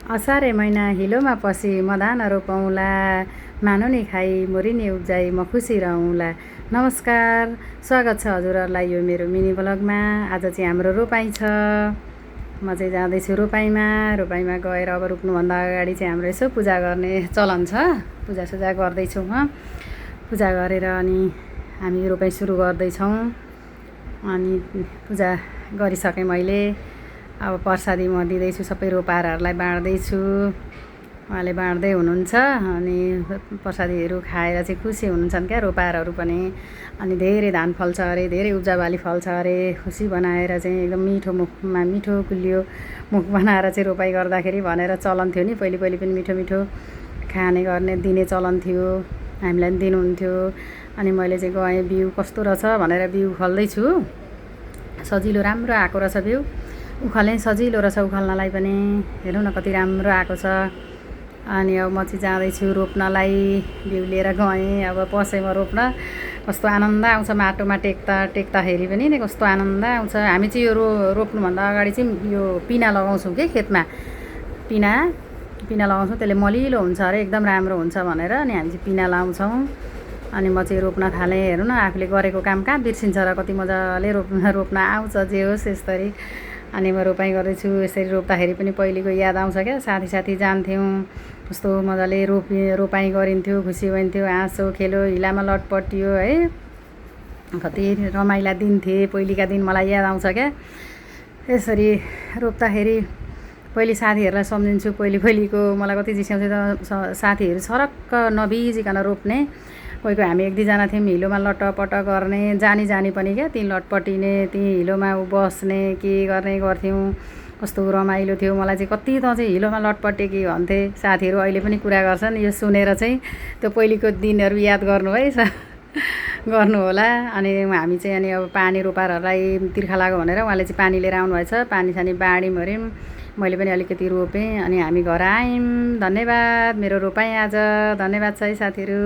असारे महिना हिलोमा पसी मधान रोपौँला, मानो नि खाई मोरी नि उब्जाई म खुसी रहौँला। नमस्कार, स्वागत छ हजुरहरूलाई यो मेरो मिनी ब्लगमा। आज चाहिँ हाम्रो रोपाइँ छ। म चाहिँ जाँदैछु रोपाइँमा गएर अब रोप्नुभन्दा अगाडि चाहिँ हाम्रो यसो पूजा गर्ने चलन छ। पूजासुजा गर्दैछु म। पूजा गरेर अनि हामी रोपाइँ सुरु गर्दैछौँ। अनि पूजा गरिसकेँ मैले। अब प्रसादी म दिँदैछु, सबै रोपारहरूलाई बाँड्दैछु। उहाँले बाँड्दै हुनुहुन्छ अनि प्रसादीहरू खाएर चाहिँ खुसी हुन्छन् क्या रोपारहरू पनि। अनि धेरै धान फल्छ अरे, धेरै उब्जाबाली फल्छ अरे, खुसी बनाएर चाहिँ एकदम मिठो मुखमा मिठो गुलियो मुख बनाएर चाहिँ रोपाइँ गर्दाखेरि भनेर चलन थियो नि। पहिले पनि मिठो मिठो खाने गर्ने दिने चलन थियो, हामीलाई पनि दिनुहुन्थ्यो। अनि मैले चाहिँ गएँ, बिउ कस्तो रहेछ भनेर बिउ खोल्दैछु। सजिलो राम्रो आएको रहेछ बिउ, उखाल्नै सजिलो रहेछ उखाल्नलाई पनि। हेर्नु न कति राम्रो आएको छ। अनि अब म चाहिँ जाँदैछु रोप्नलाई। बिउ लिएर गएँ, अब पसेँ म रोप्न। कस्तो आनन्द आउँछ माटोमा टेक्दाखेरि पनि नि, कस्तो आनन्द आउँछ। हामी चाहिँ यो रोप्नुभन्दा अगाडि चाहिँ यो पिना लगाउँछौँ कि खेतमा। पिना लगाउँछौँ, त्यसले मलिलो हुन्छ अरे, एकदम राम्रो हुन्छ भनेर अनि हामी चाहिँ पिना लाउँछौँ। अनि म चाहिँ रोप्न थालेँ। हेर्नु न, आफूले गरेको काम कहाँ बिर्सिन्छ र, कति मजाले रोप्न आउँछ जे होस् यसरी। अनि म रोपाइँ गर्दैछु। यसरी रोप्दाखेरि पनि पहिलेको याद आउँछ क्या। साथी जान्थ्यौँ, कस्तो मजाले रोपाइँ गरिन्थ्यो, खुसी भइन्थ्यो, हाँसो खेलो हिलामा लटपटियो है। कति रमाइला दिन थिए पहिलेका दिन, मलाई याद आउँछ क्या। यसरी रोप्दाखेरि पहिले साथीहरूलाई सम्झिन्छु। पहिलेको मलाई कति जिस्याउँछ त, साथीहरू सरक्क नबिजिकन रोप्ने। कोही हामी एक दुईजना थियौँ, हिलोमा लटपट गर्ने, जानी पनि क्या। ती लटपटिने, ती हिलोमा बस्ने, के गर्ने गर्थ्यौँ। कस्तो रमाइलो थियो। मलाई चाहिँ कति त चाहिँ हिलोमा लटपटे कि भन्थे साथीहरू। अहिले पनि कुरा गर्छन्, यो सुनेर चाहिँ त्यो पहिलेको दिनहरू याद गर्नु है गर्नु होला। अनि हामी चाहिँ अनि अब पानी रोपारहरूलाई तिर्खा लाग्यो भनेर उहाँले चाहिँ पानी लिएर आउनुभएछ। पानी सानी बाँड्यौँ ओऱ्यौँ। मैले पनि अलिकति रोपेँ अनि हामी घर आयौँ। धन्यवाद मेरो रोपाइँ आज। धन्यवाद छ है साथीहरू।